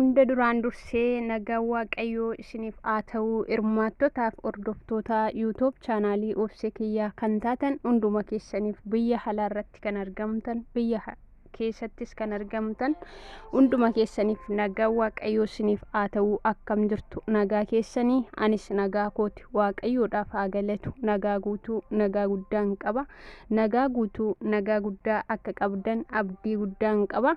Hunda duraan dursee nagaan Waaqayyoo isiniif haa ta'u. Hirmaattotaaf hordoftoota YouTube chaanaalii Obsee Kiyyaa kan taatan hunduma keessaniif, biyya alaa irratti kan argamtan, biyya keessattis kan argamtan hunduma keessaniif nagaan Waaqayyoo isiniif haa ta'u. Akkam jirtu? Nagaa keessanii? Anis nagaa kooti, Waaqayyoodhaaf haa galatu. Nagaa guutuu, nagaa guddaan qaba. Nagaa guutuu, nagaa guddaa akka qabdan abdii guddaan qaba.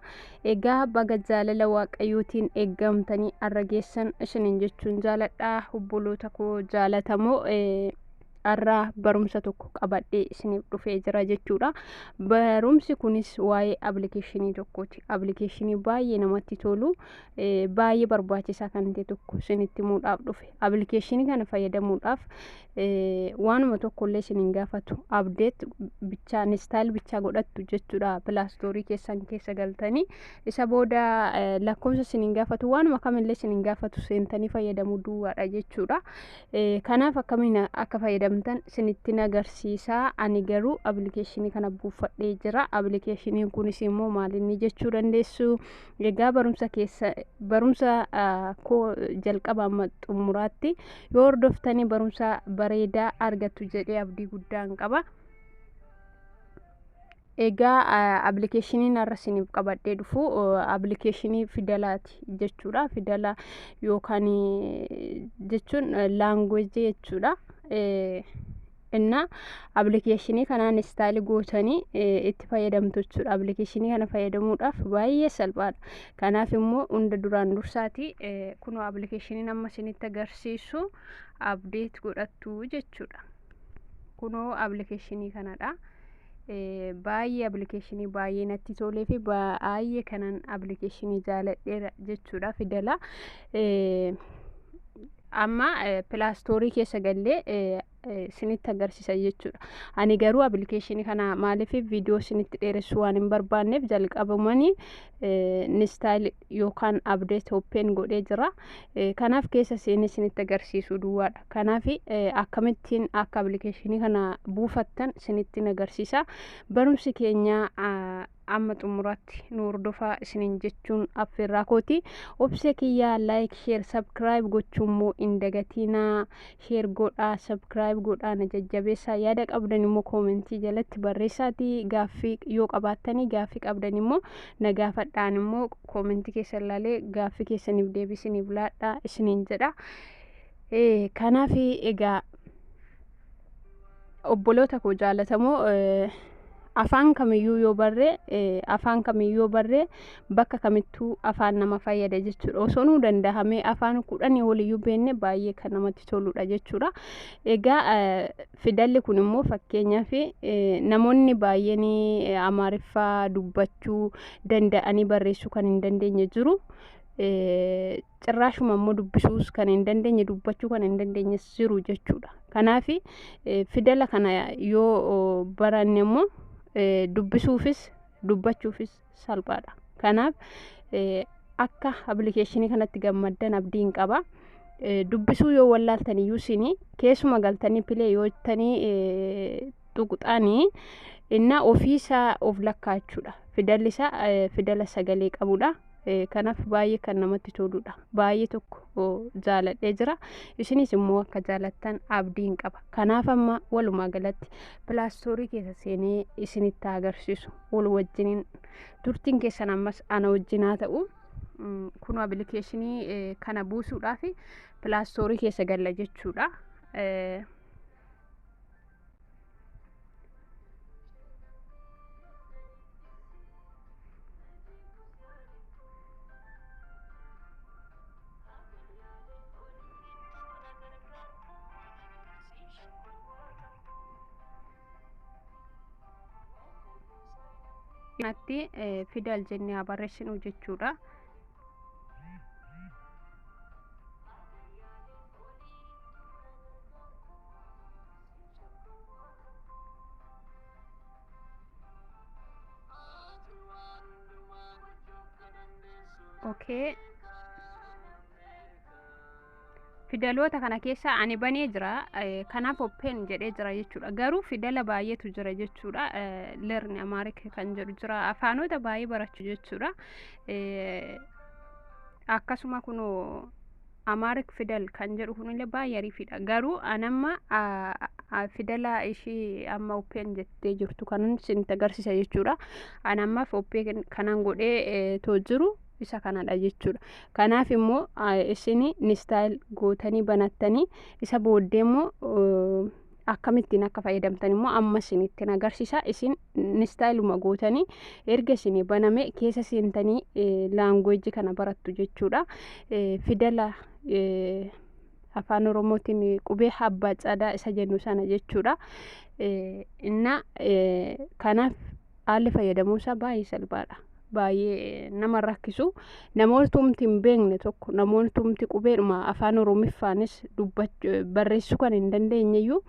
Egaa baga jaalala Waaqayyootiin eeggamtanii har'a geessan isiniin jechuun jaaladha. Obboloota koo jaalatamoo, har'a barumsa tokko qabadhee isiniif dhufee jira jechuudha. Barumsi kunis waa'ee appilikeeshinii tokkooti. Appilikeeshinii baay'ee namatti tolu, baay'ee barbaachisaa kan ta'e tokko isinitti himuudhaaf dhufe. Appilikeeshinii kana fayyadamuudhaaf waanuma tokkollee isin hin gaafatu. Update bichaa, install bichaa godhattu jechuudha. Play Store keessan keessa galtanii isa booda lakkoofsa isin hin gaafatu, waanuma kamillee isin hin gaafatu, seentanii fayyadamuu duwwaadha jechuudha. Kanaaf akkamiin akka fayyadamtan isinitti agarsiisa. Ani garuu appilikeeshinii kana buufadhee jira. Appilikeeshiniin kunis immoo maalinni jechuu dandeessu. Egaa barumsa keessa, barumsa koo jalqaba amma xumuraatti yoo hordoftanii barumsa bareedaa argattu jedhee abdii guddaan qaba. Egaa appilikeeshiniin har'a isiniif qabadhee dhufu appilikeeshinii fidalaati jechuudha. Fidala yookaan jechuun language jechuudha. Inna appilikeeshinii kanaan install gootanii itti fayyadamtu jechuudha. Appilikeeshinii kana fayyadamuudhaaf baay'ee salphaadha. Kanaaf immoo hunda duraan dursaati kunoo appilikeeshiniin amma isinitti agarsiisu update godhattu jechuudha. Kunoo appilikeeshinii kanadha. Baay'ee appilikeeshinii baay'ee natti tolee fi baay'ee kanan appilikeeshinii jaaladheera jechuudha fidala. Amma Play Store keessa gallee isinitti agarsiisa jechuudha. Ani garuu appilikeeshinii kana maaliif viidiyoo isinitti dheeressuu waan hin barbaanneef jalqabamanii install yookaan update open godhee jira. Kanaaf keessa seenee isinitti agarsiisuu duwwaadha. Kanaaf akkamittiin akka appilikeeshinii kana buufattan isinitti agarsiisa. Barumsi keenya amma xumuraatti nu hordofaa isiniin jechuun affeerraa kooti. Obsee Kiyyaa like, share, subscribe gochuu immoo hin dagatinaa. Share godhaa, subscribe godhaa, na jajjabeessaa. Yaada qabdan immoo comment jalatti barreessaatii, gaaffii yoo qabaattanii, gaaffii qabdan immoo na gaafadhaan, immoo comment keessa ilaalee gaaffii keessaniif deebii isiniif laadhaa isiniin jedha. Kanaaf egaa obboloota koo jaalatamoo, afaan kamiyyuu yoo barree, afaan kamiyyuu yoo barree, bakka kamittuu afaan nama fayyada jechuudha. Osoo nuu danda'amee afaan 10 oliyyuu beenne baay'ee kan namatti toludha jechuudha. Egaa fidalli kun immoo fakkeenyaaf namoonni baay'een Amaariffaa dubbachuu danda'anii barreessuu kan hin dandeenye jiru. Cirraashuma immoo dubbisuus kan hin dandeenye, dubbachuu kan hin dandeenyes jiru jechuudha. Kanaaf fidala kana yoo baranne immoo dubbisuufis dubbachuufis salphaadha. Kanaaf akka appilikeeshinii kanatti gammaddan abdiin qaba. Dubbisuu yoo wallaaltan iyyuu isin keessuma galtanii play yoo jettanii tuqxanii innaa ofiisaa of lakkaachuudha. Fidalli isaa fidala sagalee qabudha. Kanaaf baay'ee kan namatti toludha. Baay'ee tokko jaaladhee jira. Isinis immoo akka jaalattan abdiin qaba. Kanaaf amma walumaa galatti Play Store keessa seenee isinitti agarsiisu. Wal wajjiniin turtiin keessan ammas ana wajjin haa ta'u. Kun appilikeeshinii kana buusuudhaaf Play Store keessa galla jechuudha. Kanatti fidal jennee haa barreessinu jechuudha. Okay. Fidaloota kana keessa ani banee jira, kanaaf open jedhee jira jechuudha. Garuu fidala baay'eetu jira jechuudha. Learn Amharic kan jedhu jira, afaanota baay'ee barachuu jechuudha. Akkasuma kunoo Amharic fidal kan jedhu kunillee baay'ee ariifidha. Garuu anamma fidala ishii amma open jettee jirtu kanan isinitti agarsiisa jechuudha. Anammaaf open kanan godhee too jiru isa kanadha jechuudha. Kanaaf immoo isin install gootanii banattanii isa booddee immoo akkamittiin akka fayyadamtan immoo amma isinitti agarsiisa. Isin installuma gootanii erga isin baname keessa seentanii language kana barattu jechuudha. Fidala afaan Oromootiin qubee abbaa cadaa isa jennu sana jechuudha. Inna kanaaf haalli fayyadamuu isaa baay'ee salphaadha. Baay'ee nama rakkisu. Namoonni hin beekne tokko, namoonni qubeedhuma afaan Oromiffaanis dubbachuu barreessuu kan hin dandeenyeyyuu,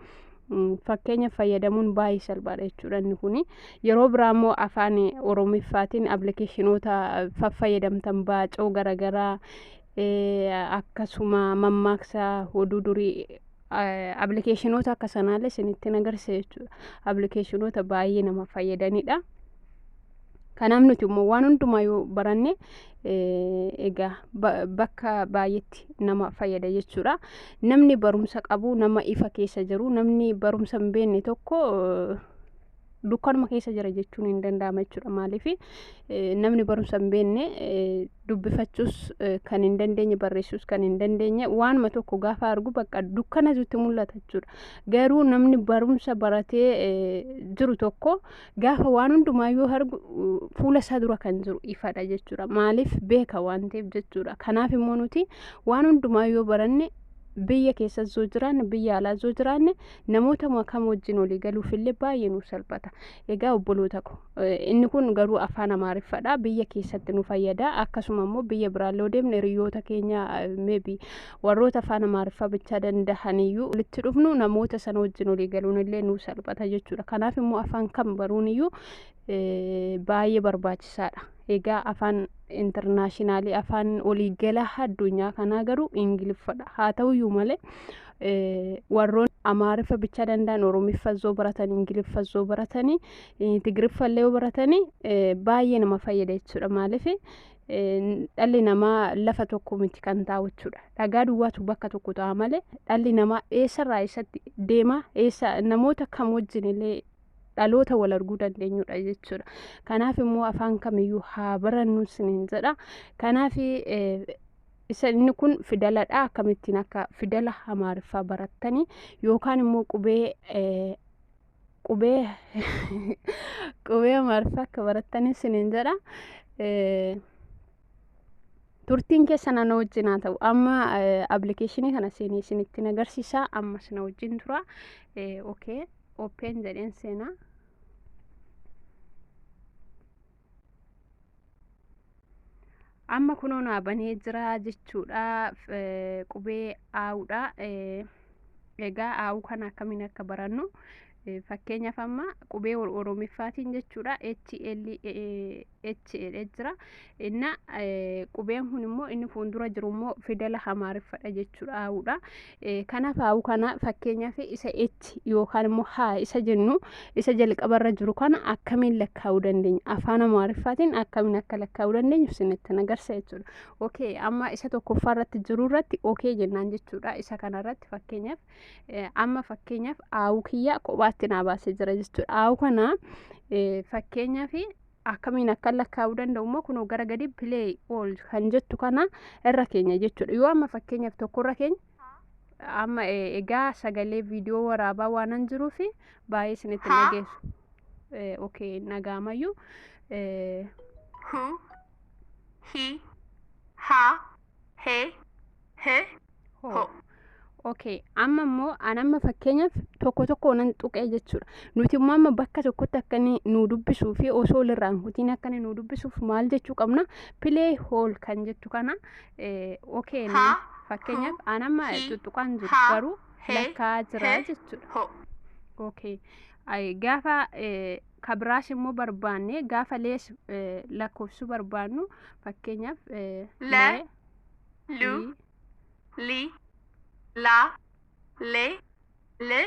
fakkeenya fayyadamuun baay'ee salphaadha jechuudha inni kuni. Yeroo biraa immoo afaan Oromiffaatiin appilikeeshinoota fayyadamtan, baacoo garaagaraa, akkasuma mammaaksa, oduu durii, appilikeeshinoota akka sanaallee isinitti agarsiisa jechuudha. Appilikeeshinoota baay'ee nama fayyadanidha. Kanaaf nuti immoo waan hundumaa yoo baranne, egaa bakka baay'eetti nama fayyada jechuudha. Namni barumsa qabu nama ifa keessa jiru, namni barumsa hin beekne tokko dukkanuma keessa jira jechuun hin danda'ama jechuudha. Maaliif? Namni barumsa hin beekne dubbifachuus kan hin dandeenye, barreessuus kan hin dandeenye, waanuma tokko gaafa argu bakka dukkanatu mul'ata jechuudha. Garuu namni barumsa baratee jiru tokko gaafa waan hundumaa yoo argu fuula isaa dura kan jiru ifadha jechuudha. Maaliif? Beeka waan ta'eef jechuudha. Kanaaf immoo nuti waan hundumaa yoo baranne, biyya keessa yoo jiraanne, biyya alaa yoo jiraanne, namoota kam wajjin walii galuuf illee baay'ee nu salphata. Egaa obboloota ko, inni kun garuu afaan Amaariffadha. Biyya keessatti nu fayyada. Akkasuma immoo biyya biraallee yoo deemne, hiriyoota keenya maybe warroota afaan Amaariffaa bichaa danda'aniyyuu walitti dhufnu, namoota sana wajjin walii galuun illee nu salphata jechuudha. Kanaaf immoo afaan kam baruun iyyuu baay'ee barbaachisaadha. Egaa afaan international, afaan waliigalaa addunyaa kanaa garuu Ingiliffadha. Haa ta'uyyuu malee warroon Amaariffa bichaa danda'an Oromiffa yoo baratan, Ingiliffa yoo baratanii, Tigiriffa illee yoo baratanii, baay'ee nama fayyada jechuudha. Maaliif? Dhalli namaa lafa tokko miti kan taa'u jechuudha. Dhagaa duwwaatu bakka tokko ta'a malee dhalli namaa eessarraa eessatti deema, eessa namoota kam wajjin illee dhaloota wal arguu dandeenyudha jechuudha. Kanaaf immoo afaan kamiyyuu haa barannu isiniin jedha. Kanaaf isa inni kun fidaladha. Akkamittiin akka fidala Amaariffaa barattanii yookaan immoo qubee Amaariffaa akka barattanii isiniin jedha. Turtiin keessan ana wajjin haa ta'u. Amma appilikeeshinii kana seenee isinitti agarsiisa. Ammas na wajjin tura. Okay. Open jedheen seenaa. Amma kunoo naa banee jira jechuudha. Qubee aawudha. Egaa aawuu kana akkamiin akka barannu, fakkeenyaaf amma qubee Oromiffaatiin jechuudha, H L H jedhee jira. Inna qubeen kun immoo inni fuuldura jiru immoo fidala Amaariffadha jechuudha, aawudha. Kanaaf aawuu kana fakkeenyaaf isa H yookaan immoo H isa jennu, isa jalqabarra jiru kana akkamiin lakkaa'uu dandeenya, afaan Amaariffaatiin akkamiin akka lakkaa'uu dandeenyu isinitti agarsiisa jechuudha. Okay, amma isa tokkoffaa irratti jiru irratti okay jennaan jechuudha. Isa kanarratti fakkeenyaaf amma fakkeenyaaf aawuu kiyya kophaatti naa baasee jira jechuudha. Aawuu kana fakkeenyaaf akkamiin akka lakkaa'uu danda'u immoo kunoo gara gadi play all kan jettu kana irra keenya jechuudha. Yoo amma fakkeenyaaf tokko irra keenya, amma egaa sagalee viidiyoo waraabaa waanan jiruuf baay'ee isinitti dhageessu. Okay, nagaamayyuu. Hu, hi, ha, he, he, ho. Okay, amma immoo an amma fakkeenyaaf tokko tokko nan tuqee jechuudha. Nuti immoo amma bakka tokkotti akka inni nu dubbisuu fi osoo walirraan kutiin akka inni nu dubbisuuf maal jechuu qabna? Play all kan jettu kana okay. Fakkeenyaaf an amma tuttuqaan jiru garuu lakkaa jira jechuudha. Okay. Gaafa kabiraas immoo barbaanne, gaafa lees lakkoofsuu barbaannu, fakkeenyaaf Le, lu, li, la, le, le,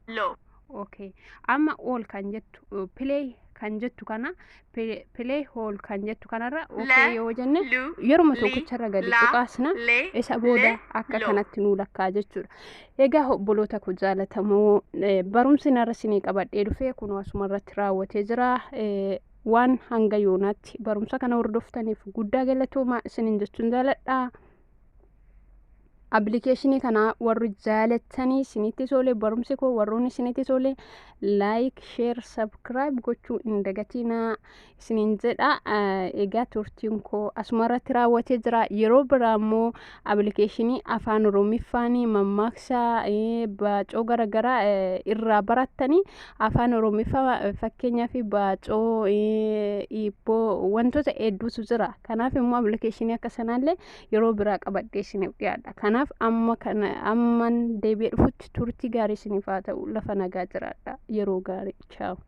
lo. Okay. Amma all kan jettu, play kan kan jettu kana, play hall kan jettu kanarra Le, okay yoo jenne lu, yeruma li, tokkicharra gadi la, tuqaasna, le, isa booda le, akka lo. kanatti nuu lakkaa jechuudha. Egaa obboloota koo jaalatamoo, barumsi narra isinii qabadhee dhufee kunoo asuma irratti raawwatee jira. Waan hanga yoonaatti barumsa kana hordoftaniif guddaa galatoomaa isiniin jechuun jaaladha. Appilikeeshinii kana warri jaalattanii isinitti tole, barumsi koo warroonni isinitti tole, like, share, subscribe gochuu hin dagatinaa isiniin jedha. Egaa turtiin koo asuma irratti raawwatee jira. Yeroo biraa immoo appilikeeshinii afaan Oromiffaanii mammaaksa, baacoo garaagaraa irraa barattanii, afaan Oromiffaa fakkeenyaaf baacoo, hibboo, wantoota hedduutu jira. Kanaaf immoo appilikeeshinii akka sanaallee yeroo biraa qabadhee isiniif dhiyaadha. Kanaaf amma kana amman deebi'ee dhufutti turtii gaarii isiniif haa ta'u. Lafa nagaa jiraadha. Yeroo gaarii, chaawu.